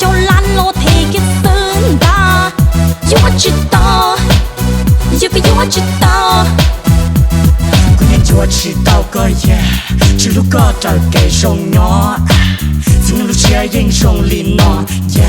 Cov lab los them kiag xwb ntag. Yuav tsis tau, yog koj yuav tsis tau. Kuv yeej yuav tsis tau koj, yeah. Tsis hlub koj raws kev zoo nyob, txiv neej lub siab yeej zoo li no, yeah.